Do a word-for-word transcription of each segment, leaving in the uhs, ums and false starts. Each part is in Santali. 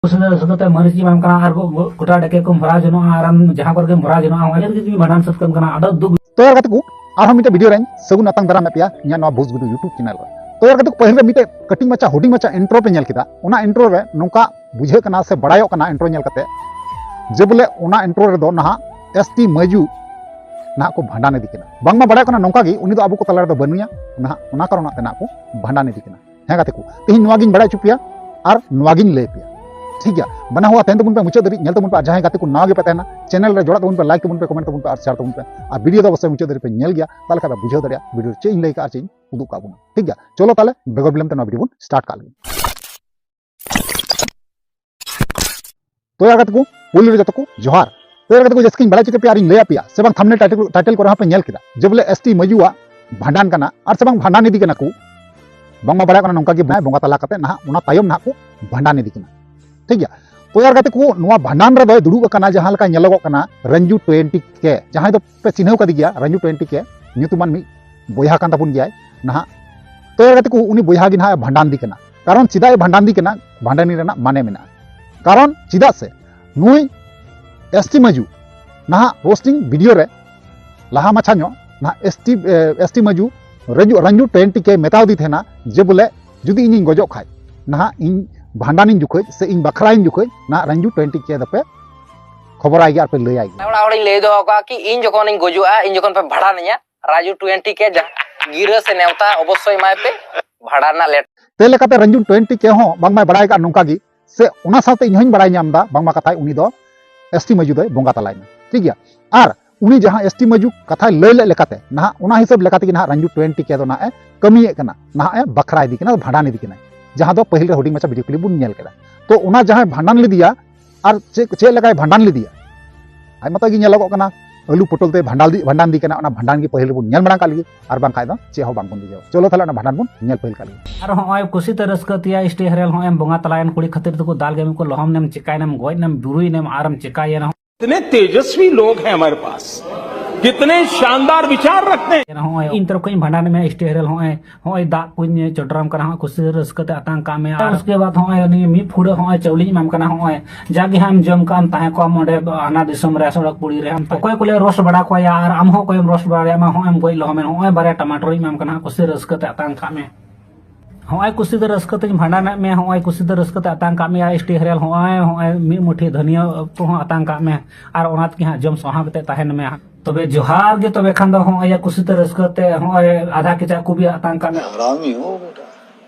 ᱠᱩᱥᱤ ᱨᱟᱹᱥᱠᱟᱹ ᱛᱮ ᱢᱟᱹᱨᱤᱪ ᱮᱢᱟᱢ ᱠᱟᱱᱟ ᱟᱨ ᱜᱚ-, ᱜᱚ-, ᱜᱚᱴᱟ ᱰᱮᱠᱮ ᱠᱚᱢ ᱵᱷᱚᱨᱟᱣ ᱡᱚᱱᱚᱜᱼᱟ ᱟᱨ ᱟᱢ ᱡᱟᱦᱟᱸ ᱠᱚᱨᱮ ᱜᱮᱢ ᱵᱷᱚᱨᱟᱣ ᱡᱚᱱᱚᱜᱼᱟ, ᱚᱱᱟ ᱡᱟᱭᱜᱟ ᱨᱮᱜᱮ ᱡᱩᱫᱤ ᱵᱷᱟᱸᱰᱟᱱ ᱥᱟᱹᱛ ᱠᱟᱢ ᱠᱟᱱᱟ, ᱟᱹᱰᱤ ᱫᱩᱠ᱾ ᱛᱚ ᱭᱟᱨ ᱜᱟᱛᱮ ᱠᱚ, ᱟᱨᱦᱚᱸ ᱢᱤᱫᱴᱮᱱ ᱵᱷᱤᱰᱤᱭᱳ ᱨᱮᱧ ᱥᱟᱹᱜᱩᱱ ᱟᱛᱟᱝ ᱫᱟᱨᱟᱢᱮᱫ ᱯᱮᱭᱟ ᱤᱧᱟᱹᱜ ᱱᱚᱣᱟ ᱵᱷᱩᱥ ᱜᱩᱰᱩ YouTube ᱪᱮᱱᱮᱞ ᱨᱮ᱾ ᱛᱚ ᱭᱟᱨ ᱜᱟᱛᱮ ᱠᱚ, ᱯᱟᱹᱦᱤᱞ ᱨᱮ ᱢᱤᱫᱴᱮᱡ ᱠᱟᱹᱴᱤᱡ ᱢᱟᱪᱷᱟ, ᱦᱩᱰᱤᱧ ᱢᱟᱪᱷᱟ ᱤᱱᱴᱨᱳ ᱯᱮ ᱧᱮᱞ ᱠᱮᱫᱟ᱾ ᱚᱱᱟ ᱤᱱᱴᱨᱳ ᱨᱮ ᱱᱚᱝᱠᱟ ᱵᱩᱡᱷᱟᱹᱜ ᱠᱟᱱᱟ ᱥᱮ ᱵᱟᱲᱟᱭᱚᱜ ᱠᱟᱱᱟ ᱤᱱᱴᱨᱳ ᱧᱮᱞ ᱠᱟᱛᱮ, ᱡᱮ ᱵᱚᱞᱮ ᱚᱱᱟ ᱤᱱᱴᱨᱳ ᱨᱮᱫᱚ ᱱᱟᱦᱟᱜ ᱮᱥ ᱴᱤ ᱢᱟᱹᱡᱩ ᱱᱟᱦᱟᱜ ᱠᱚ ᱵᱷᱟᱸᱰᱟᱱ ᱤᱫᱤ ᱠᱟᱱᱟ᱾ ᱵᱟᱝᱢᱟ ᱵᱟᱲᱟᱭᱚᱜ ᱠᱟᱱᱟ ᱱᱚᱝᱠᱟ ᱜᱮ, ᱩᱱᱤ ᱫᱚ ᱟᱵᱚ ᱠᱚ ᱛᱟᱞᱟ ᱨᱮᱫᱚ ᱵᱟᱹᱱᱩᱭᱟ, ᱱᱟᱦᱟᱜ ᱚᱱᱟ ᱠᱟᱨᱚᱱ ᱛᱮ ᱱᱟᱦᱟᱜ ᱠᱚ ᱵᱷᱟᱸᱰᱟᱱ ᱤᱫᱤ ᱠᱟᱱᱟ᱾ ᱦᱮᱸ ᱜᱟᱛᱮ ᱠᱚ, ᱛᱮᱦᱮᱧ ᱱᱚᱣᱟ ᱜᱤᱧ ᱵᱟᱲᱟᱭ ᱦᱚᱪᱚ ᱯᱮᱭᱟ ᱟᱨ ᱱᱚᱣᱟ ᱜᱤᱧ ᱞᱟᱹᱭ ᱯᱮᱭᱟ᱾ ᱴᱷᱤᱠ ᱜᱮᱭᱟ, ᱵᱟᱱᱟ ᱦᱚᱲ ᱛᱟᱦᱮᱱ ᱛᱟᱵᱚᱱ ᱯᱮ ᱢᱩᱪᱟᱹᱫ ᱫᱷᱟᱹᱵᱤᱡ, ᱧᱮᱞ ᱛᱟᱵᱚᱱ ᱯᱮ᱾ ᱟᱨ ᱡᱟᱦᱟᱸᱭ ᱜᱟᱛᱮ ᱠᱚ ᱱᱟᱣᱟ ᱜᱮᱯᱮ ᱛᱟᱦᱮᱱᱟ, ᱪᱮᱱᱮᱞ ᱨᱮ ᱡᱚᱲᱟᱜ ᱛᱟᱵᱚᱱ ᱯᱮ, ᱞᱟᱭᱤᱠ ᱛᱟᱵᱚᱱ ᱯᱮ, ᱠᱚᱢᱮᱱᱴ ᱛᱟᱵᱚᱱ ᱯᱮ ᱟᱨ ᱥᱮᱭᱟᱨ ᱛᱟᱵᱚᱱ ᱯᱮ᱾ ᱟᱨ ᱵᱷᱤᱰᱤᱭᱳ ᱫᱚ ᱚᱵᱚᱥᱥᱳᱭ ᱢᱩᱪᱟᱹᱫ ᱫᱷᱟᱹᱵᱤᱡ ᱯᱮ ᱧᱮᱞ ᱜᱮᱭᱟ, ᱛᱟᱦᱚᱞᱮ ᱠᱷᱟᱱ ᱯᱮ ᱵᱩᱡᱷᱟᱹᱣ ᱫᱟᱲᱮᱭᱟᱜᱼᱟ ᱵᱷᱤᱰᱤᱭᱳ ᱨᱮ ᱪᱮᱫ ᱤᱧ ᱞᱟᱹᱭ ᱠᱟᱜᱼᱟ ᱟᱨ ᱪᱮᱫ ᱤᱧ ᱩᱫᱩᱜ ᱠᱟᱜ ᱵᱚᱱᱟ᱾ ᱴᱷᱤᱠ ᱜᱮᱭᱟ, ᱪᱚᱞᱚ ᱛᱟᱦᱚᱞᱮ ᱵᱮᱜᱚᱨ ᱵᱤᱞᱚᱢ ᱛᱮ ᱱᱚᱣᱟ ᱵᱷᱤᱰᱤᱭᱳ ᱵᱚᱱ ᱥᱴᱟᱨᱴ ᱠᱟᱜ ᱞᱮᱜᱮ᱾ ᱛᱚ ᱭᱟᱨ ᱜᱟᱛᱮ ᱠᱚ, ᱯᱳᱭᱞᱳ ᱨᱮ ᱡᱚᱛᱚ ᱠᱚ ᱡᱚᱦᱟᱨ᱾ ᱛᱚ ᱭᱟᱨ ᱜᱟᱛᱮ ᱠᱚ, ᱡᱟᱹᱥᱛᱤᱧ ᱵᱟᱲᱟᱭ ᱦᱚᱪᱚ ᱠᱮᱫ ᱯᱮᱭᱟ ᱟᱨᱤᱧ ᱞᱟᱹᱭ ᱟᱯᱮᱭᱟ, ᱥᱮ ᱵᱟᱝ ᱛᱷᱟᱢᱵᱱᱮᱞ ᱴᱟᱭᱴᱮᱞ, ᱴᱟᱭᱴᱮᱞ ᱠᱚᱨᱮ ᱦᱚᱸᱯᱮ ᱧᱮᱞ ᱠᱮᱫᱟ, ᱡᱮ ᱵᱚᱞᱮ ᱮᱥ ᱴᱤ ᱢᱟᱹᱡᱩᱣᱟᱜ ᱵᱷᱟᱸᱰᱟᱱ ᱠᱟᱱᱟ ᱟᱨ ᱥᱮ ᱵᱟᱝ ᱵᱷᱟᱸᱰᱟᱱ ᱤᱫᱤ ᱠᱟᱱᱟ ᱠᱚ᱾ ᱵᱟᱝᱢᱟ ᱵᱟᱲᱟᱭ ᱠᱟᱱᱟ ᱱᱚᱝᱠᱟ ᱜᱮ ᱵᱚᱸᱜᱟ ᱛᱟᱞᱟ ᱠᱟᱛᱮ ᱱᱟᱦᱟᱜ ᱚᱱᱟ ᱛᱟᱭᱚᱢ ᱱᱟᱦᱟᱜ ᱠᱚ ᱵᱷᱟᱸᱰᱟᱱ ᱤᱫᱤ ᱠᱟᱱᱟ᱾ ᱴᱷᱤᱠ ᱜᱮᱭᱟ, ᱛᱚ ᱭᱟᱨ ᱜᱟᱛᱮ ᱠᱚ, ᱱᱚᱣᱟ ᱵᱷᱟᱸᱰᱟᱱ ᱨᱮᱫᱚᱭ ᱫᱩᱲᱩᱵ ᱟᱠᱟᱱᱟ ᱡᱟᱦᱟᱸ ᱞᱮᱠᱟ ᱧᱮᱞᱚᱜᱚᱜ ᱠᱟᱱᱟ ᱨᱟᱱᱡᱩ ᱴᱩᱭᱮᱱᱴᱤ ᱠᱮ, ᱡᱟᱦᱟᱸᱭ ᱫᱚ ᱯᱮ ᱪᱤᱱᱦᱟᱹᱣ ᱠᱟᱫᱮ ᱜᱮᱭᱟ, ᱨᱟᱱᱡᱩ ᱴᱩᱭᱮᱱᱴᱤ ᱠᱮ ᱧᱩᱛᱩᱢᱟᱱ ᱢᱤᱫ ᱵᱚᱭᱦᱟ ᱠᱟᱱ ᱛᱟᱵᱚᱱ ᱜᱮᱭᱟᱭ ᱱᱟᱦᱟᱜ᱾ ᱛᱚ ᱭᱟᱨ ᱜᱟᱛᱮ ᱠᱚ, ᱩᱱᱤ ᱵᱚᱭᱦᱟ ᱜᱮ ᱱᱟᱦᱟᱜ ᱮ ᱵᱷᱟᱸᱰᱟᱱ ᱫᱤ ᱠᱟᱱᱟ᱾ ᱠᱟᱨᱚᱱ ᱪᱮᱫᱟᱜ ᱮ ᱵᱷᱟᱸᱰᱟᱱ ᱫᱤ ᱠᱟᱱᱟ, ᱵᱷᱟᱸᱰᱟᱱᱤ ᱨᱮᱱᱟᱜ ᱢᱟᱱᱮ ᱢᱮᱱᱟᱜᱼᱟ᱾ ᱠᱟᱨᱚᱱ ᱪᱮᱫᱟᱜ ᱥᱮ ᱱᱩᱭ ᱮᱥ ᱴᱤ ᱢᱟᱹᱡᱩ ᱱᱟᱦᱟᱜ ᱨᱳᱥᱴᱤᱝ ᱵᱷᱤᱰᱤᱭᱳ ᱨᱮ ᱞᱟᱦᱟ ᱢᱟᱪᱷᱟ ᱧᱚᱜ ᱱᱟᱦᱟᱜ ᱮᱥ ᱴᱤ, ᱮ, ᱮᱥ ᱴᱤ ᱢᱟᱹᱡᱩ ᱨᱟᱱᱡᱩ, ᱨᱟᱱᱡᱩ ᱴᱩᱭᱮᱱᱴᱤ ᱠᱮ ᱢᱮᱛᱟᱣ ᱫᱤ ᱛᱟᱦᱮᱱᱟ ᱡᱮ ᱵᱚᱞᱮ ᱡᱩᱫᱤ ᱤᱧᱤᱧ ᱜᱚᱡᱚᱜ ᱠᱷᱟᱡ, ᱱᱟᱦᱟᱜ ᱤᱧ ᱵᱷᱟᱸᱰᱟᱱᱤᱧ ᱡᱚᱠᱷᱚᱡ ᱥᱮ ᱤᱧ ᱵᱟᱠᱷᱨᱟᱭᱤᱧ ᱡᱚᱠᱷᱚᱡ ᱱᱟᱦᱟᱜ ᱨᱟᱱᱡᱩ ᱴᱩᱭᱮᱱᱴᱤ ᱠᱮ ᱫᱚᱯᱮ ᱠᱷᱚᱵᱚᱨᱟᱭ ᱜᱮᱭᱟ ᱟᱨ ᱯᱮ ᱞᱟᱹᱭᱟᱭ ᱜᱮᱭᱟ᱾ ᱚᱲᱟᱜ ᱦᱚᱲᱤᱧ ᱞᱟᱹᱭ ᱫᱚᱦᱚ ᱠᱟᱜᱼᱟ ᱠᱤ ᱤᱧ ᱡᱚᱠᱷᱚᱱᱤᱧ ᱜᱚᱡᱚᱜᱼᱟ, ᱤᱧ ᱡᱚᱠᱷᱚᱱ ᱯᱮ ᱵᱷᱟᱸᱰᱟᱱᱤᱧᱟ, ᱨᱟᱡᱩ ᱴᱩᱭᱮᱱᱴᱤ ᱠᱮ ᱡᱟᱦᱟᱸ ᱜᱤᱨᱟᱹ ᱥᱮ ᱱᱮᱣᱛᱟ ᱚᱵᱚᱥᱥᱳᱭ ᱮᱢᱟᱭ ᱯᱮ, ᱵᱷᱟᱸᱰᱟᱱ ᱨᱮᱱᱟᱜ ᱞᱮᱴ᱾ ᱛᱮ ᱞᱮᱠᱟᱛᱮ ᱨᱟᱱᱡᱩ ᱴᱩᱭᱮᱱᱴᱤ ᱠᱮ ᱦᱚᱸ ᱵᱟᱝᱢᱟᱭ ᱵᱟᱲᱟᱭ ᱠᱟᱜ ᱱᱚᱝᱠᱟ ᱜᱮ, ᱥᱮ ᱚᱱᱟ ᱥᱟᱶᱛᱮ ᱤᱧ ᱦᱚᱸᱧ ᱵᱟᱲᱟᱭ ᱧᱟᱢ ᱮᱫᱟ ᱵᱟᱝᱢᱟ ᱠᱟᱛᱷᱟᱭ ᱩᱱᱤ ᱫᱚ ᱮᱥ ᱴᱤ ᱢᱟᱹᱡᱩ ᱫᱚᱭ ᱵᱚᱸᱜᱟ ᱛᱟᱞᱟᱭᱮᱱᱟ᱾ ᱴᱷᱤᱠ ᱜᱮᱭᱟ, ᱟᱨ ᱩᱱᱤ ᱡᱟᱦᱟᱸ ᱮᱥ ᱴᱤ ᱢᱟᱹᱡᱩ ᱠᱟᱛᱷᱟᱭ ᱞᱟᱹᱭ ᱞᱮᱫ ᱞᱮᱠᱟᱛᱮ ᱱᱟᱦᱟᱜ ᱚᱱᱟ ᱦᱤᱥᱟᱹᱵ ᱞᱮᱠᱟ ᱛᱮᱜᱮ ᱱᱟᱦᱟᱜ ᱨᱟᱱᱡᱩ ᱴᱩᱭᱮᱱᱴᱤ ᱠᱮ ᱫᱚ ᱱᱟᱦᱟᱜ ᱮ ᱠᱟᱹᱢᱤᱭᱮᱫ ᱠᱟᱱᱟ, ᱱᱟᱦᱟᱜ ᱮ ᱵᱟᱠᱷᱨᱟ ᱤᱫᱤ ᱠᱟᱱᱟ, ᱵᱷᱟᱸᱰᱟᱱ ᱤᱫᱤ ᱠᱟᱱᱟᱭ, ᱡᱟᱦᱟᱸ ᱫᱚ ᱯᱟᱹᱦᱤᱞ ᱨᱮ ᱦᱩᱰᱤᱧ ᱢᱟᱪᱷᱟ ᱵᱷᱤᱰᱤᱭᱳ ᱠᱞᱤᱯ ᱵᱚᱱ ᱧᱮᱞ ᱠᱮᱫᱟ᱾ ᱛᱚ ᱚᱱᱟ ᱡᱟᱦᱟᱸᱭ ᱵᱷᱟᱸᱰᱟᱱ ᱞᱮᱫᱮᱭᱟ ᱟᱨ ᱪᱮᱫ, ᱪᱮᱫ ᱞᱮᱠᱟᱭ ᱵᱷᱟᱸᱰᱟᱱ ᱞᱮᱫᱮᱭᱟ, ᱟᱡ ᱢᱟᱛᱚ ᱜᱮ ᱧᱮᱞᱚᱜᱚᱜ ᱠᱟᱱᱟ ᱟᱹᱞᱩ ᱯᱚᱴᱚᱞ ᱛᱮ ᱵᱷᱟᱸᱰᱟᱱ ᱫᱤ-, ᱵᱷᱟᱸᱰᱟᱱ ᱫᱤ ᱠᱟᱱᱟ, ᱚᱱᱟ ᱵᱷᱟᱸᱰᱟᱱ ᱜᱮ ᱯᱟᱹᱦᱤᱞ ᱨᱮᱵᱚᱱ ᱧᱮᱞ ᱢᱟᱲᱟᱝ ᱠᱟᱜ ᱞᱮᱜᱮ, ᱟᱨ ᱵᱟᱝᱠᱷᱟᱡ ᱫᱚ ᱪᱮᱫ ᱦᱚᱸ ᱵᱟᱝᱵᱚᱱ ᱵᱩᱡᱷᱟᱹᱣᱟ᱾ ᱪᱚᱞᱚ ᱛᱟᱦᱞᱮ ᱚᱱᱟ ᱵᱷᱟᱸᱰᱟᱱ ᱵᱚᱱ ᱧᱮᱞ ᱯᱟᱹᱦᱤᱞ ᱠᱟᱜ ᱞᱮᱜᱮ᱾ ᱟᱨ ᱦᱚᱸᱜᱼᱚᱭ ᱠᱩᱥᱤ ᱛᱮ ᱨᱟᱹᱥᱠᱟᱹ ᱛᱮᱭᱟ ᱥᱴᱮ ᱦᱮᱨᱮᱞ ᱦᱚᱸ ᱮᱢ ᱵᱚᱸᱜᱟ ᱛᱟᱞᱟᱭᱮᱱ ᱠᱩᱲᱤ ᱠᱷᱟᱹᱛᱤᱨ ᱛᱮᱠᱚ ᱫᱟᱞ ᱜᱮᱢ ᱠᱚ ᱞᱚᱦᱚᱢ ᱱᱮᱢ ᱪᱮᱠᱟᱭᱱᱟᱢ ᱜᱚᱡ ᱱᱟᱢ ᱵᱩᱨᱩᱭᱱᱟᱢ ᱟᱨᱮᱢ ᱪᱮᱠᱟᱭᱮᱱᱟ᱾ इतने तेजस्वी लोग हैं हमारे पास। कितने शानदार विचार रखते हैं। ᱱᱚᱜᱼᱚᱭ ᱤᱧ ᱛᱚᱨᱚᱯ ᱠᱷᱚᱱ ᱤᱧ ᱵᱷᱟᱸᱰᱟᱱ ᱢᱮᱭᱟ ᱥᱴᱤ ᱦᱮᱨᱮᱞ, ᱱᱚᱜᱼᱚᱭ ᱱᱚᱜᱼᱚᱭ ᱫᱟᱜ ᱠᱚᱧ ᱪᱚᱰᱚᱨᱟᱢ ᱠᱟᱱᱟ, ᱱᱚᱜᱼᱚᱭ ᱠᱩᱥᱤ ᱨᱟᱹᱥᱠᱟᱹ ᱛᱮ ᱟᱛᱟᱝ ᱠᱟᱜ ᱢᱮ᱾ ᱟᱨ ᱩᱥᱠᱮ ᱵᱟᱫ ᱱᱚᱜᱼᱚᱭ ᱩᱱᱤ ᱢᱤᱫ ᱯᱷᱩᱲᱟᱹ ᱱᱚᱜᱼᱚᱭ ᱪᱟᱣᱞᱮᱧ ᱮᱢᱟᱢ ᱠᱟᱱᱟ, ᱱᱚᱜᱼᱚᱭ ᱡᱟᱜᱮ ᱦᱟᱸᱜ ᱮᱢ ᱡᱚᱢ ᱠᱟᱜ ᱟᱢ, ᱛᱟᱦᱮᱸ ᱠᱚᱜ ᱟᱢ ᱚᱸᱰᱮ ᱦᱟᱱᱟ ᱫᱤᱥᱚᱢ ᱨᱮ ᱥᱚᱲᱚᱠ ᱯᱩᱲᱤ ᱨᱮ᱾ ᱚᱠᱚᱭ ᱠᱚᱞᱮ ᱨᱳᱥᱴ ᱵᱟᱲᱟ ᱠᱚᱣᱟ ᱭᱟ, ᱟᱨ ᱟᱢ ᱦᱚᱸ ᱚᱠᱚᱭᱮᱢ ᱨᱳᱥᱴ ᱵᱟᱲᱟ ᱫᱟᱲᱮᱭᱟᱜᱼᱟ, ᱱᱚᱜᱼᱚᱭ ᱮᱢ ᱜᱚᱡ ᱞᱚᱦᱚᱢᱮᱱ, ᱱᱚᱜᱼᱚᱭ ᱵᱟᱨᱭᱟ ᱴᱟᱢᱟᱴᱳᱨᱤᱧ ᱮᱢᱟᱢ ᱠᱟᱱᱟ, ᱠᱩᱥᱤ ᱨᱟᱹᱥᱠᱟᱹ ᱛᱮ ᱟᱛᱟᱝ ᱠᱟᱜ ᱢᱮ᱾ ᱦᱚᱸᱜᱼᱚᱭ ᱠᱩᱥᱤ ᱛᱮ ᱨᱟᱹᱥᱠᱟᱹ ᱛᱮᱧ ᱵᱷᱟᱸᱰᱟᱱᱮᱫ ᱢᱮᱭᱟ, ᱦᱚᱸᱜᱼᱚᱭ ᱠᱩᱥᱤ ᱛᱮ ᱨᱟᱹᱥᱠᱟᱹ ᱛᱮ ᱟᱛᱟᱝ ᱠᱟᱜ ᱢᱮᱭᱟ ᱥᱴᱤ ᱦᱮᱨᱮᱞ, ᱦᱚᱸᱜᱼᱚᱭ, ᱦᱚᱸᱜᱼᱚᱭ ᱢᱤᱫ ᱢᱩᱴᱷᱤ ᱫᱷᱟᱹᱱᱤᱭᱟᱹ ᱠᱚᱦᱚᱸ ᱟᱛᱟᱝ ᱠᱟᱜ ᱢᱮ, ᱟᱨ ᱚᱱᱟ ᱛᱮᱜᱮ ᱦᱟᱸᱜ ᱡᱚᱢ ᱥᱟᱦᱟᱣ ᱠᱟᱛᱮ ᱛᱟᱦᱮᱱ ᱢᱮ ᱦᱟᱸᱜ᱾ ᱛᱚᱵᱮ ᱡᱚᱦᱟᱨ ᱜᱮ ᱛᱚᱵᱮ ᱠᱷᱟᱱ ᱫᱚ ᱦᱚᱸᱜᱼᱚᱭ ᱠᱩᱥᱤ ᱛᱮ ᱨᱟᱹᱥᱠᱟᱹ ᱛᱮ ᱦᱚᱸᱜᱼᱚᱭ ᱟᱫᱷᱟ ᱠᱮᱪᱟ ᱠᱚᱵᱤ ᱟᱛᱟᱝ ᱠᱟᱜ ᱢᱮ᱾ ᱦᱟᱨᱟᱢᱤ ᱦᱳ ᱵᱮᱴᱟ᱾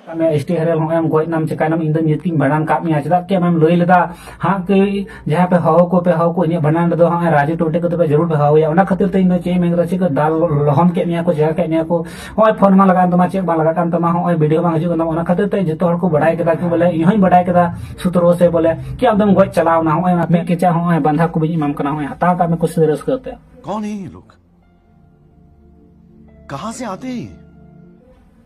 ᱠᱟᱜ ᱢᱮ ᱥᱴᱤ ᱦᱮᱨᱮᱞ, ᱦᱚᱸᱜᱼᱚᱭ ᱮᱢ ᱜᱚᱡ ᱱᱟᱢ ᱪᱤᱠᱟᱭᱱᱟᱢ, ᱤᱧ ᱫᱚ ᱱᱤᱛ ᱜᱤᱧ ᱵᱷᱟᱸᱰᱟᱱ ᱠᱟᱜ ᱢᱮᱭᱟ, ᱪᱮᱫᱟᱜ ᱠᱤ ᱟᱢᱮᱢ ᱞᱟᱹᱭ ᱞᱮᱫᱟ ᱦᱟᱸᱜ ᱠᱤ ᱡᱟᱦᱟᱸ ᱯᱮ ᱦᱚᱦᱚ ᱠᱚ, ᱯᱮ ᱦᱚᱦᱚ ᱠᱚ, ᱤᱧᱟᱹᱜ ᱵᱷᱟᱸᱰᱟᱱ ᱨᱮᱫᱚ ᱦᱚᱸᱜᱼᱚᱭ ᱨᱟᱡᱩ ᱴᱩᱰᱩ ᱠᱚᱫᱚ ᱯᱮ ᱡᱟᱹᱨᱩᱲ ᱯᱮ ᱦᱚᱦᱚᱭᱟ᱾ ᱚᱱᱟ ᱠᱷᱟᱹᱛᱤᱨ ᱛᱮ ᱤᱧ ᱫᱚ ᱪᱮᱫ ᱤᱧ ᱢᱮᱱ ᱠᱮᱫᱟ, ᱪᱮᱫ ᱠᱚ ᱫᱟᱞ ᱞᱚᱦᱚᱢ ᱠᱮᱫ ᱢᱮᱭᱟ ᱠᱚ, ᱪᱮᱠᱟ ᱠᱮᱫ ᱢᱮᱭᱟ ᱠᱚ, ᱦᱚᱸᱜᱼᱚᱭ ᱯᱷᱳᱱ ᱢᱟ ᱞᱟᱜᱟᱣᱮᱱ ᱛᱟᱢᱟ, ᱪᱮᱫ ᱵᱟᱝ ᱞᱟᱜᱟᱜ ᱠᱟᱱ ᱛᱟᱢᱟ, ᱦᱚᱸᱜᱼᱚᱭ ᱵᱷᱤᱰᱤᱭᱳ ᱵᱟᱝ ᱦᱤᱡᱩᱜ ᱠᱟᱱ ᱛᱟᱢᱟ, ᱚᱱᱟ ᱠᱷᱟᱹᱛᱤᱨ ᱛᱮ ᱡᱚᱛᱚ ᱦᱚᱲ ᱠᱚ ᱵᱟᱲᱟᱭ ᱠᱮᱫᱟ ᱠᱤ ᱵᱚᱞᱮ ᱤᱧ ᱦᱚᱸᱧ ᱵᱟᱲᱟᱭ ᱠᱮᱫᱟ ᱥᱩᱛᱨᱚ ᱥᱮ ᱵᱚᱞᱮ ᱠᱤ ᱟᱢ ᱫᱚᱢ ᱜᱚᱡ ᱪᱟᱞᱟᱣ ᱱᱟ᱾ ᱦᱚᱸᱜᱼᱚᱭ ᱢᱤᱫ ᱠᱮᱪᱟ ᱦᱚᱸᱜᱼᱚᱭ ᱵᱟᱸᱫᱷᱟ ᱠᱚᱵᱤᱧ ᱮᱢᱟᱢ ᱠᱟᱱᱟ, ᱦᱚᱸᱜᱼᱚᱭ ᱦᱟᱛᱟᱣ ᱠᱟᱜ ᱢᱮ ᱠᱩᱥᱤ ᱨᱟᱹᱥᱠᱟᱹ ᱛᱮ᱾ कौन है ये लोग? कहाँ से आते हैं ये?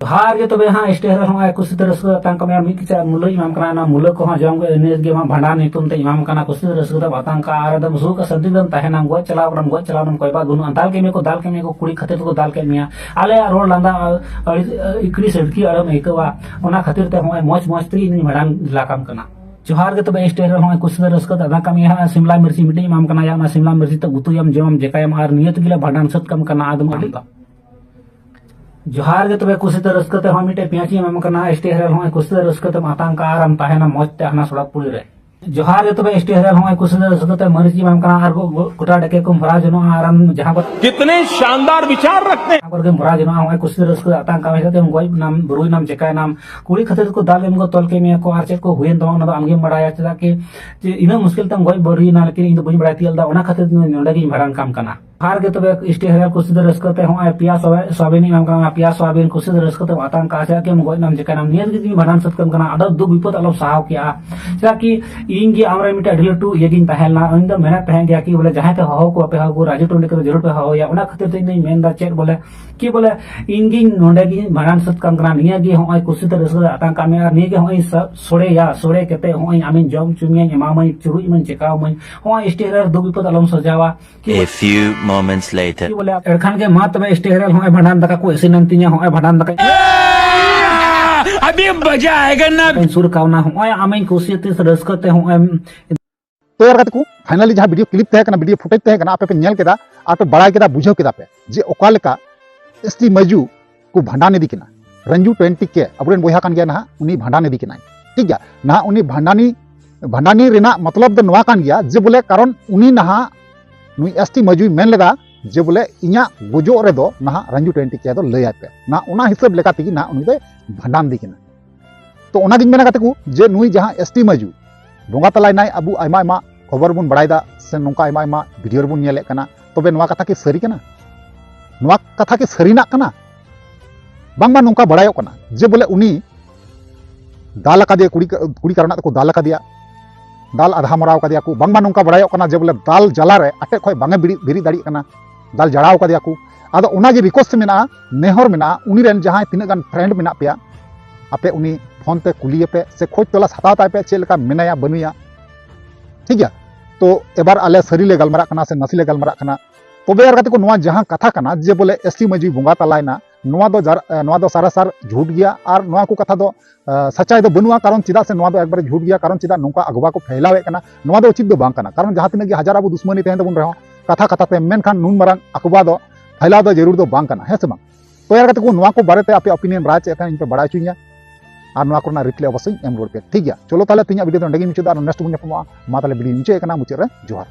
ᱡᱚᱦᱟᱨ ᱜᱮ ᱛᱚᱵᱮ ᱦᱟᱸᱜ ᱥᱴᱤ ᱦᱮᱨᱮᱞ, ᱦᱚᱸᱜᱼᱚᱭ ᱠᱩᱥᱤ ᱛᱮ ᱨᱟᱹᱥᱠᱟᱹ ᱟᱛᱟᱝ ᱠᱟᱜ ᱢᱮᱭᱟ, ᱢᱤᱫ ᱠᱮᱪᱟ ᱢᱩᱞᱟᱹᱧ ᱮᱢᱟᱢ ᱠᱟᱱᱟ, ᱚᱱᱟ ᱢᱩᱞᱟᱹ ᱠᱚᱦᱚᱸ ᱡᱚᱢ ᱜᱮ, ᱤᱱᱟᱹ ᱜᱮ ᱟᱢᱟᱜ ᱵᱷᱟᱸᱰᱟᱱ ᱧᱩᱛᱩᱢ ᱛᱮ ᱮᱢᱟᱢ ᱠᱟᱱᱟ, ᱠᱩᱥᱤ ᱛᱮ ᱨᱟᱹᱥᱠᱟᱹ ᱛᱮᱢ ᱟᱛᱟᱝ ᱠᱟᱜᱼᱟ, ᱟᱨ ᱮᱠᱫᱚᱢ ᱥᱩᱠ ᱟᱨ ᱥᱟᱱᱛᱤ ᱛᱮᱢ ᱛᱟᱦᱮᱱᱟᱢ, ᱜᱚᱡ ᱪᱟᱞᱟᱣ ᱠᱟᱱᱟᱢ, ᱜᱚᱡ ᱪᱟᱞᱟᱣ ᱱᱟᱢ, ᱠᱚᱭᱵᱟ ᱵᱟᱹᱱᱩᱜᱼᱟ, ᱫᱟᱞ ᱠᱮᱫ ᱢᱮᱭᱟ ᱠᱚ, ᱠᱩᱲᱤ ᱠᱷᱟᱹᱛᱤᱨ ᱛᱮᱠᱚ ᱫᱟᱞ ᱠᱮᱫ ᱢᱮᱭᱟ, ᱟᱞᱮᱭᱟᱜ ᱨᱚᱲ ᱞᱟᱸᱫᱟ ᱟᱹᱲᱤ-, ᱤᱠᱲᱤ ᱥᱟᱹᱲᱠᱤ ᱟᱲᱮᱢ ᱟᱹᱭᱠᱟᱹᱣᱟ, ᱚᱱᱟ ᱠᱷᱟᱹᱛᱤᱨ ᱛᱮ ᱦᱚᱸᱜᱼᱚᱭ ᱢᱚᱡᱽ ᱢᱚᱡᱽ ᱛᱮᱜᱮ ᱤᱧ ᱵᱷᱟᱸᱰᱟᱱ ᱞᱟᱠᱟᱢ ᱠᱟᱱᱟ᱾ ᱡᱚᱦᱟᱨ ᱜᱮ ᱛᱚᱵᱮ ᱥᱴᱤ ᱦᱮᱨᱮᱞ, ᱦᱚᱸᱜᱼᱚᱭ ᱠᱩᱥᱤ ᱛᱮ ᱨᱟᱹᱥᱠᱟᱹ ᱛᱮ ᱟᱛᱟᱝ ᱠᱟᱜ ᱢᱮᱭᱟ ᱦᱟᱸᱜ, ᱥᱤᱢᱞᱟ ᱢᱤᱨᱪᱤ ᱢᱤᱫᱴᱤᱡ ᱮᱢᱟᱢ ᱠᱟᱱᱟ, ᱭᱟ ᱚᱱᱟ ᱥᱤᱢᱞᱟ ᱢᱤᱨᱪᱤ ᱛᱮ ᱩᱛᱩᱭᱟᱢ, ᱡᱚᱢᱟᱢ, ᱪᱮᱠᱟᱭᱟᱢ, ᱟᱨ ᱱᱤᱭᱟᱹ ᱛᱮᱜᱮ ᱞᱮ ᱵᱷᱟᱸᱰᱟᱱ ᱥᱟᱹᱛ ᱠᱟᱢ ᱠᱟᱱᱟ ᱟᱫᱚᱢ ᱟᱢ ᱫᱚ᱾ ᱡᱚᱦᱟᱨ ᱜᱮ ᱛᱚᱵᱮ ᱠᱩᱥᱤ ᱛᱮ ᱨᱟᱹᱥᱠᱟᱹ ᱛᱮ ᱦᱚᱸᱜᱼᱚᱭ ᱢᱤᱫᱴᱮᱡ ᱯᱮᱸᱭᱟᱡᱤᱧ ᱮᱢᱟᱢ ᱠᱟᱱᱟ ᱥᱴᱤ ᱦᱮᱨᱮᱞ, ᱦᱚᱸᱜᱼᱚᱭ ᱠᱩᱥᱤ ᱛᱮ ᱨᱟᱹᱥᱠᱟᱹ ᱛᱮᱢ ᱟᱛᱟᱝ ᱠᱟᱜᱼᱟ ᱟᱨᱮᱢ ᱛᱟᱦᱮᱱᱟ ᱢᱚᱡᱽ ᱛᱮ ᱦᱟᱱᱟ ᱥᱚᱲᱚᱠ ᱯᱩᱲᱤ ᱨᱮ᱾ ᱡᱚᱦᱟᱨ ᱜᱮ ᱛᱚᱵᱮ ᱥᱴᱤ ᱦᱮᱨᱮᱞ, ᱦᱚᱸᱜᱼᱚᱭ ᱠᱩᱥᱤ ᱛᱮ ᱨᱟᱹᱥᱠᱟᱹ ᱛᱮ ᱢᱟᱹᱨᱤᱪ ᱮᱢᱟᱢ ᱠᱟᱱᱟ ᱟᱨ ᱜᱚ-, ᱜᱚ-, ᱜᱚᱴᱟ ᱰᱮᱠᱮ ᱠᱚᱢ ᱵᱷᱚᱨᱟᱣ ᱡᱚᱱᱚᱜᱼᱟ ᱟᱨ ᱟᱢ ᱡᱟᱦᱟᱸ ᱠᱚᱨᱮ ᱠᱤᱛᱱᱮ ᱥᱟᱱᱫᱟᱨ ᱵᱤᱪᱟᱨ ᱨᱟᱠᱷᱛᱮ ᱦᱮᱸ᱾ ᱡᱟᱦᱟᱸ ᱠᱚᱨᱮ ᱜᱮᱢ ᱵᱷᱚᱨᱟᱣ ᱡᱚᱱᱚᱜᱼᱟ, ᱦᱚᱸᱜᱼᱚᱭ ᱠᱩᱥᱤ ᱛᱮ ᱨᱟᱹᱥᱠᱟᱹ ᱛᱮ ᱟᱛᱟᱝ ᱠᱟᱜ ᱢᱮ, ᱪᱮᱫᱟᱜ ᱛᱮᱢ ᱜᱚᱡ ᱱᱟᱢ, ᱵᱩᱨᱩᱭ ᱱᱟᱢ, ᱪᱮᱠᱟᱭ ᱱᱟᱢ, ᱠᱩᱲᱤ ᱠᱷᱟᱹᱛᱤᱨ ᱛᱮᱠᱚ ᱫᱟᱞ ᱮᱢ ᱠᱚ, ᱛᱚᱞ ᱠᱮᱫ ᱢᱮᱭᱟ ᱠᱚ, ᱟᱨ ᱪᱮᱫ ᱠᱚ ᱦᱩᱭᱮᱱ ᱛᱟᱢᱟ ᱚᱱᱟ ᱫᱚ ᱟᱢ ᱜᱮᱢ ᱵᱟᱲᱟᱭᱟ, ᱪᱮᱫᱟᱜ ᱠᱤ ᱡᱮ ᱤᱱᱟᱹᱜ ᱢᱩᱥᱠᱤᱞ ᱛᱮᱢ ᱜᱚᱡ ᱵᱟᱹᱨᱤᱭᱮᱱᱟ, ᱞᱮᱠᱤᱱ ᱤᱧ ᱫᱚ ᱵᱟᱹᱧ ᱵᱟᱲᱟᱭ ᱛᱤᱭᱳᱜ ᱞᱮᱫᱟ, ᱚᱱᱟ ᱠᱷᱟᱹᱛᱤᱨ ᱛᱮ ᱱᱚᱰᱮ ᱜᱤᱧ ᱵᱷᱟᱸᱰᱟᱱ ᱠᱟᱢ ᱠᱟᱱᱟ᱾ ᱟᱨ ᱜᱮ ᱛᱚᱵᱮ ᱥᱴᱤ ᱦᱮᱨᱮᱞ ᱠᱩᱥᱤ ᱛᱮ ᱨᱟᱹᱥᱠᱟᱹ ᱛᱮ ᱦᱚᱸᱜᱼᱚᱭ ᱯᱮᱭᱟ ᱥᱚᱵᱮ-, ᱥᱚᱵᱮᱱᱤᱧ ᱮᱢᱟᱢ ᱠᱟᱱᱟ, ᱚᱱᱟ ᱯᱮᱭᱟ ᱥᱚᱵᱮᱱ ᱠᱩᱥᱤ ᱛᱮ ᱨᱟᱹᱥᱠᱟᱹ ᱛᱮᱢ ᱟᱛᱟᱝ ᱠᱟᱜᱼᱟ, ᱪᱮᱫᱟᱜ ᱠᱤ ᱟᱢ ᱜᱚᱡ ᱱᱟᱢ ᱪᱤᱠᱟᱹᱭᱱᱟᱢ, ᱱᱤᱭᱟᱹ ᱞᱟᱹᱜᱤᱫ ᱤᱧ ᱵᱷᱟᱸᱰᱟᱱ ᱥᱟᱹᱛ ᱠᱟᱢ ᱠᱟᱱᱟ, ᱟᱫᱚ ᱫᱩᱠ ᱵᱤᱯᱚᱫ ᱟᱞᱚᱢ ᱥᱟᱦᱟᱣ ᱠᱮᱜᱼᱟ᱾ ᱪᱮᱫᱟᱜ ᱠᱤ ᱤᱧ ᱜᱮ ᱟᱢ ᱨᱮᱱ ᱢᱤᱫᱴᱮᱱ ᱟᱹᱰᱤ ᱞᱟᱹᱴᱩ ᱤᱭᱟᱹ ᱜᱤᱧ ᱛᱟᱦᱮᱸ ᱞᱮᱱᱟ, ᱤᱧ ᱫᱚ ᱢᱮᱱᱮᱫ ᱛᱟᱦᱮᱸ ᱜᱮᱭᱟ ᱠᱤ ᱵᱚᱞᱮ ᱡᱟᱦᱟᱸᱭ ᱯᱮ ᱦᱚᱦᱚ ᱠᱚᱣᱟ, ᱯᱮ ᱦᱚᱦᱚ ᱠᱚ, ᱨᱟᱡᱩ ᱴᱩᱰᱩ ᱠᱚᱫᱚ ᱡᱟᱹᱨᱩᱲ ᱯᱮ ᱦᱚᱦᱚᱭᱟ, ᱚᱱᱟ ᱠᱷᱟᱹᱛᱤᱨ ᱛᱮ ᱤᱧ ᱫᱚᱧ ᱢᱮᱱᱫᱟ ᱪᱮᱫ ᱵᱚᱞᱮ ᱠᱤ ᱵᱚᱞᱮ ᱤᱧ ᱜᱤᱧ ᱱᱚᱰᱮ ᱜᱤᱧ ᱵᱷᱟᱸᱰᱟᱱ ᱥᱟᱹᱛ ᱠᱟᱢ ᱠᱟᱱᱟ, ᱱᱤᱭᱟᱹ ᱜᱮ ᱦᱚᱸᱜᱼᱚᱭ ᱠᱩᱥᱤ ᱛᱮ ᱨᱟᱹᱥᱠᱟᱹ ᱛᱮ ᱟᱛᱟᱝ ᱠᱟᱜ ᱢᱮ, ᱟᱨ ᱱᱤᱭᱟᱹ ᱜᱮ ᱦᱚᱸᱜᱼᱚᱭ ᱥᱚ-, ᱥᱚᱲᱮᱭᱟ, ᱥᱚᱲᱮ ᱠᱟᱛᱮ ᱦᱚᱸᱜᱼᱚᱭ ᱟᱢᱤᱧ ᱡᱚᱢ ᱦᱚᱪᱚ ᱢᱮᱭᱟᱧ, ᱮᱢᱟᱢᱟᱹᱧ, ᱪᱩᱨᱩᱡ ᱟᱢᱟᱹᱧ, ᱪᱮᱠᱟᱣ ᱟᱢᱟᱹᱧ, ᱦᱚᱸᱜᱼᱚᱭ ᱥᱴᱤ ᱦᱮᱨᱮᱞ ᱫᱩᱠ ᱵᱤᱯᱚᱫ ᱟᱞᱚᱢ ᱥᱟᱡᱟᱣᱟ᱾ A few Moments later. ᱵᱚᱞᱮ ᱮᱱᱠᱷᱟᱱ ᱜᱮ ᱢᱟ ᱛᱚᱵᱮ ᱮᱥᱴᱤ ᱦᱮᱨᱮᱞ ᱦᱚᱸᱜᱼᱚᱭ ᱵᱷᱟᱸᱰᱟᱱ ᱫᱟᱠᱟ ᱠᱚ ᱤᱥᱤᱱᱮᱱ ᱛᱤᱧᱟ, ᱦᱚᱸᱜᱼᱚᱭ ᱵᱷᱟᱸᱰᱟᱱ ᱫᱟᱠᱟᱧ ᱥᱩᱨ ᱠᱟᱣᱱᱟ, ᱦᱚᱸᱜᱼᱚᱭ ᱟᱢᱤᱧ ᱠᱩᱥᱤᱭᱟᱛᱮ ᱥᱮ ᱨᱟᱹᱥᱠᱟᱹ ᱛᱮ ᱦᱚᱸᱜᱼᱚᱭ ᱛᱚ ᱭᱟᱨ ᱜᱟᱛᱮ ᱠᱚ, finally ᱡᱟᱦᱟᱸ video clip ᱛᱟᱦᱮᱸ ᱠᱟᱱᱟ, video footage ᱛᱟᱦᱮᱸ ᱠᱟᱱᱟ, ᱟᱯᱮ ᱯᱮ ᱧᱮᱞ ᱠᱮᱫᱟ ᱟᱨ ᱯᱮ ᱵᱟᱲᱟᱭ ᱠᱮᱫᱟ, ᱵᱩᱡᱷᱟᱹᱣ ᱠᱮᱫᱟ ᱯᱮ ᱡᱮ ᱚᱠᱟ ᱞᱮᱠᱟ ᱮᱥᱴᱤ ᱢᱟᱹᱡᱩ ᱠᱚ ᱵᱷᱟᱸᱰᱟᱱ ᱤᱫᱤ ᱠᱤᱱᱟ᱾ ᱨᱟᱱᱡᱩ ᱴᱩᱭᱮᱱᱴᱤ ᱠᱮ ᱟᱵᱚᱨᱮᱱ ᱵᱚᱭᱦᱟ ᱠᱟᱱ ᱜᱮᱭᱟ ᱱᱟᱦᱟᱜ, ᱩᱱᱤ ᱵᱷᱟᱸᱰᱟᱱ ᱤᱫᱤ ᱠᱤᱱᱟᱭ᱾ ᱴᱷᱤᱠ ᱜᱮᱭᱟ, ᱱᱟᱦᱟᱜ ᱩᱱᱤ ᱵᱷᱟᱸᱰᱟᱱᱤ ᱵᱷᱟᱸᱰᱟᱱᱤ ᱨᱮᱱᱟᱜ ᱢᱚᱛᱞᱚᱵ ᱫᱚ ᱱᱚᱣᱟ ᱠᱟᱱ ᱜᱮᱭᱟ ᱡᱮ ᱵᱚᱞᱮ ᱠᱟᱨᱚᱱ ᱩᱱᱤ ᱱᱟᱦᱟᱜ ᱱᱩᱭ ᱮᱥᱴᱤ ᱢᱟᱹᱡᱩᱭ ᱢᱮᱱ ᱞᱮᱫᱟ ᱡᱮ ᱵᱚᱞᱮ ᱤᱧᱟᱹᱜ ᱜᱚᱡᱚᱜ ᱨᱮᱫᱚ ᱱᱟᱦᱟᱜ ᱨᱟᱱᱡᱩ ᱴᱩᱭᱮᱱᱴᱤ ᱠᱮ ᱫᱚ ᱞᱟᱹᱭᱟᱭ ᱯᱮ᱾ ᱱᱟᱦᱟᱜ ᱚᱱᱟ ᱦᱤᱥᱟᱹᱵ ᱞᱮᱠᱟ ᱛᱮᱜᱮ ᱱᱟᱦᱟᱜ ᱩᱱᱤ ᱫᱚᱭ ᱵᱷᱟᱸᱰᱟᱱ ᱤᱫᱤ ᱠᱤᱱᱟ᱾ ᱛᱚ ᱚᱱᱟᱜᱤᱧ ᱢᱮᱱᱟ ᱜᱟᱛᱮ ᱠᱚ ᱡᱮ ᱱᱩᱭ ᱡᱟᱦᱟᱸ ᱮᱥᱴᱤ ᱢᱟᱹᱡᱩ ᱵᱚᱸᱜᱟ ᱛᱟᱞᱟᱭᱱᱟᱭ, ᱟᱵᱚ ᱟᱭᱢᱟ ᱟᱭᱢᱟ ᱠᱷᱚᱵᱚᱨ ᱵᱚᱱ ᱵᱟᱲᱟᱭᱮᱫᱟ ᱥᱮ ᱱᱚᱝᱠᱟ ᱟᱭᱢᱟ ᱟᱭᱢᱟ video ᱨᱮᱵᱚᱱ ᱧᱮᱞᱮᱫ ᱠᱟᱱᱟ, ᱛᱚᱵᱮ ᱱᱚᱣᱟ ᱠᱟᱛᱷᱟ ᱠᱤ ᱥᱟᱹᱨᱤ ᱠᱟᱱᱟ? ᱱᱚᱣᱟ ᱠᱟᱛᱷᱟ ᱠᱤ ᱥᱟᱹᱨᱤᱱᱟᱜ ᱠᱟᱱᱟ? ᱵᱟᱝᱢᱟ ᱱᱚᱝᱠᱟ ᱵᱟᱲᱟᱭᱚᱜ ᱠᱟᱱᱟ ᱡᱮ ᱵᱚᱞᱮ ᱩᱱᱤ ᱫᱟᱞ ᱟᱠᱟᱫᱮᱭᱟ, ᱠᱩᱲᱤ ᱠᱩᱲᱤ ᱠᱟᱨᱚᱱᱟᱜ ᱛᱮᱠᱚ ᱫᱟᱞ ᱟᱠᱟᱫᱮᱭᱟ, ᱫᱟᱞ ᱟᱫᱷᱟ ᱢᱚᱨᱟᱣ ᱟᱠᱟᱫᱮᱭᱟ ᱠᱚ᱾ ᱵᱟᱝᱢᱟ ᱱᱚᱝᱠᱟ ᱵᱟᱲᱟᱭᱚᱜ ᱠᱟᱱᱟ ᱡᱮ ᱵᱚᱞᱮ ᱫᱟᱞ ᱡᱟᱞᱟᱨᱮ ᱟᱴᱮᱫ ᱠᱷᱚᱱ ᱵᱟᱝ ᱮ ᱵᱮᱨᱮᱫ ᱵᱮᱨᱮᱫ ᱫᱟᱲᱮᱭᱟᱜ ᱠᱟᱱᱟ, ᱫᱟᱞ ᱡᱟᱲᱟᱣ ᱟᱠᱟᱫᱮᱭᱟ ᱠᱚ᱾ ᱟᱫᱚ ᱚᱱᱟᱜᱮ request ᱢᱮᱱᱟᱜᱼᱟ, ᱱᱮᱦᱚᱨ ᱢᱮᱱᱟᱜᱼᱟ, ᱩᱱᱤ ᱨᱮᱱ ᱡᱟᱦᱟᱸᱭ ᱛᱤᱱᱟᱹᱜ ᱜᱟᱱ friend ᱢᱮᱱᱟᱜ ᱯᱮᱭᱟ, ᱟᱯᱮ ᱩᱱᱤ phone ᱛᱮ ᱠᱩᱞᱤᱭᱮᱯᱮ ᱥᱮ ᱠᱷᱳᱡᱽ ᱛᱚᱞᱟᱥ ᱦᱟᱛᱟᱣ ᱛᱟᱭ ᱯᱮ, ᱪᱮᱫ ᱞᱮᱠᱟ ᱢᱮᱱᱟᱭᱟ ᱵᱟᱹᱱᱩᱭᱟ᱾ ᱴᱷᱤᱠ ᱜᱮᱭᱟ, ᱛᱚ ᱮᱵᱟᱨ ᱟᱞᱮ ᱥᱟᱹᱨᱤ ᱞᱮ ᱜᱟᱞᱢᱟᱨᱟᱜ ᱠᱟᱱᱟ ᱥᱮ ᱱᱟᱥᱮ ᱞᱮ ᱜᱟᱞᱢᱟᱨᱟᱜ ᱠᱟᱱᱟ? ᱛᱚᱵᱮ ᱟᱨ ᱜᱟᱛᱮ ᱠᱚ, ᱱᱚᱣᱟ ᱡᱟᱦᱟᱸ ᱠᱟᱛᱷᱟ ᱠᱟᱱᱟ ᱡᱮ ᱵᱚᱞᱮ ᱮᱥᱴᱤ ᱢᱟᱹᱡᱷᱤ ᱵᱚᱸᱜᱟ ᱛᱟᱞᱟᱭᱮᱱᱟ, ᱱᱚᱣᱟ ᱫᱚ ᱡᱟᱨ-, ᱮ, ᱱᱚᱣᱟ ᱫᱚ ᱥᱟᱨᱟᱥᱟᱨ ᱡᱷᱩᱴ ᱜᱮᱭᱟ ᱟᱨ ᱱᱚᱣᱟ ᱠᱚ ᱠᱟᱛᱷᱟ ᱫᱚ, ᱮ, ᱥᱟᱪᱟᱭ ᱫᱚ ᱵᱟᱹᱱᱩᱜᱼᱟ, ᱠᱟᱨᱚᱱ ᱪᱮᱫᱟᱜ ᱥᱮ ᱱᱚᱣᱟ ᱫᱚ ᱮᱠᱵᱟᱨᱮ ᱡᱷᱩᱴ ᱜᱮᱭᱟ, ᱠᱟᱨᱚᱱ ᱪᱮᱫᱟᱜ ᱱᱚᱝᱠᱟ ᱟᱜᱽᱣᱟ ᱠᱚ ᱯᱷᱮᱞᱟᱣᱮᱫ ᱠᱟᱱᱟ, ᱱᱚᱣᱟ ᱫᱚ ᱩᱪᱤᱛ ᱫᱚ ᱵᱟᱝ ᱠᱟᱱᱟ᱾ ᱠᱟᱨᱚᱱ ᱡᱟᱦᱟᱸ ᱛᱤᱱᱟᱹᱜ ᱜᱮ ᱦᱟᱡᱟᱨ ᱟᱵᱚ ᱫᱩᱥᱢᱟᱹᱱᱤ ᱛᱟᱦᱮᱸ ᱛᱟᱵᱚᱱ ᱨᱮᱦᱚᱸ ᱠᱟᱛᱷᱟ ᱠᱟᱛᱷᱟ ᱛᱮ, ᱢᱮᱱᱠᱷᱟᱱ ᱱᱩᱱ ᱢᱟᱨᱟᱝ ᱟᱜᱽᱣᱟ ᱫᱚ ᱯᱷᱮᱞᱟᱣ ᱫᱚ ᱡᱟᱹᱨᱩᱲ ᱫᱚ ᱵᱟᱝ ᱠᱟᱱᱟ, ᱦᱮᱸ ᱥᱮ ᱵᱟᱝ? ᱛᱚ ᱭᱟᱨ ᱜᱟᱛᱮ ᱠᱚ, ᱱᱚᱣᱟ ᱠᱚ ᱵᱟᱨᱮᱛᱮ ᱟᱯᱮ opinion ᱨᱟᱭ ᱪᱮᱫ ᱠᱟᱱᱟ ᱤᱧ ᱯᱮ ᱵᱟᱲᱟᱭ ᱦᱚᱪᱚᱧᱟ ᱟᱨ ᱱᱚᱣᱟ ᱠᱚᱨᱮᱱᱟᱜ reply ᱚᱵᱚᱥᱥᱳᱭ ᱮᱢ ᱨᱩᱣᱟᱹᱲ ᱯᱮ, ᱴᱷᱤᱠ ᱜᱮᱭᱟ? ᱪᱚᱞᱚ ᱛᱟᱦᱚᱞᱮ ᱛᱮᱦᱮᱧᱟᱜ video ᱫᱚ ᱱᱚᱸᱰᱮ ᱜᱮᱧ ᱢᱩᱪᱟᱹᱫᱟ, ᱟᱨ next ᱵᱚᱱ ᱧᱟᱯᱟᱢᱚᱜᱼᱟ᱾ ᱢᱟ ᱛᱟᱦᱚᱞᱮ video ᱢᱩᱪᱟᱹᱫ ᱠᱟᱱᱟ, ᱢᱩᱪᱟᱹᱫ ᱨᱮ ᱡᱚᱦᱟᱨ᱾